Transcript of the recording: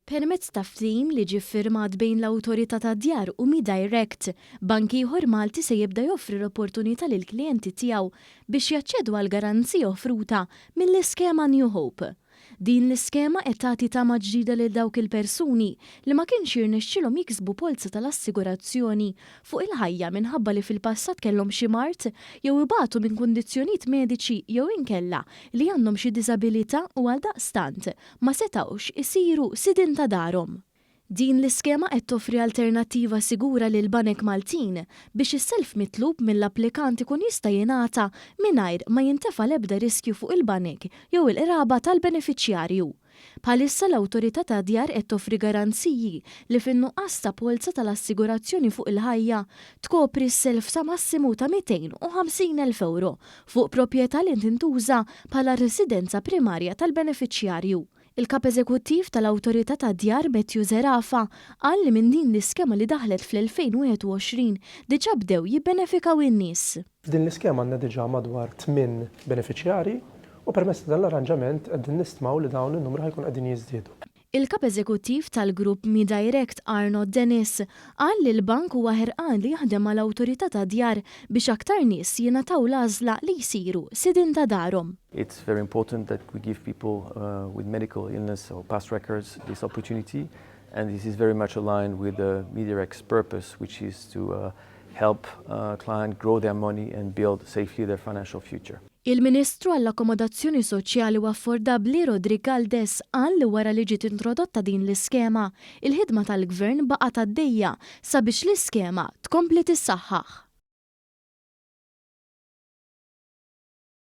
Permezz ta' ftehim li ġie ffirmat bejn l-Awtorità tad-Djar u MeDirect, bank ieħor Malti se jibda joffri l-opportunità lill-klijenti tiegħu biex jaċċedu għall-garanzija offruta mill-iskema New Hope. Din l-iskema qed tagħti tama ġdida lil dawk il-persuni li ma kienx jirnexxilhom jiksbu polza tal-assigurazzjoni fuq il-ħajja minħabba li fil-passat kellhom xi mard jew ibatu minn kundizzjonijiet mediċi jew inkella li għandhom xi diżabilità u għaldaqstant ma setgħux isiru sidien ta' darhom. Din l-iskema qed toffri alternattiva sigura lill-banek Maltin biex is-self mitlub mill-applikant ikun jista' jingħata mingħajr ma jintefa' l-ebda riskju fuq il-banek jew il-qraba tal-benefiċjarju. Bħalissa l-Awtorità tad-Djar qed toffri garanziji li fin-nuqqas ta' polza tal-assigurazzjoni fuq il-ħajja tkopri s-self sa massimu ta' 250,000 ewro fuq proprjetà li tintuża bħala r-residenza primarja tal-benefiċjarju. Il-Kap Eżekuttiv tal-Awtorità tad-Djar Matthew Zerafa qal li minn din l-iskema li daħlet fl-2021 diġà bdew jibbenefikaw in-nies. F'din l-iskema għandna diġà madwar tminn benefiċjarji u permezz ta' dan l-arranġament qegħdin nistmaw li dawn in-numri ħa jkunu qegħdin jiżdiedu. Il-Kap Eżekuttiv tal-Grupp MeDirect Arnaud Denis qal li l-bank huwa ħerqan li jaħdem mal-Awtorità tad-Djar biex aktar nies jingħataw l-għażla li jsiru sidien ta' darhom. It's very important that we give people with medical illness or past records this opportunity and this is very much aligned with the MeDirect's purpose which is to help client grow their money and build safely their financial future. Il-Ministru għall-Akkomodazzjoni Soċjali u Affordabbli Roderick Galdes qal li wara li ġiet introdotta din l-iskema, il-ħidma tal-Gvern baqgħet għaddejja sabiex l-iskema tkompli tissaħħaħ.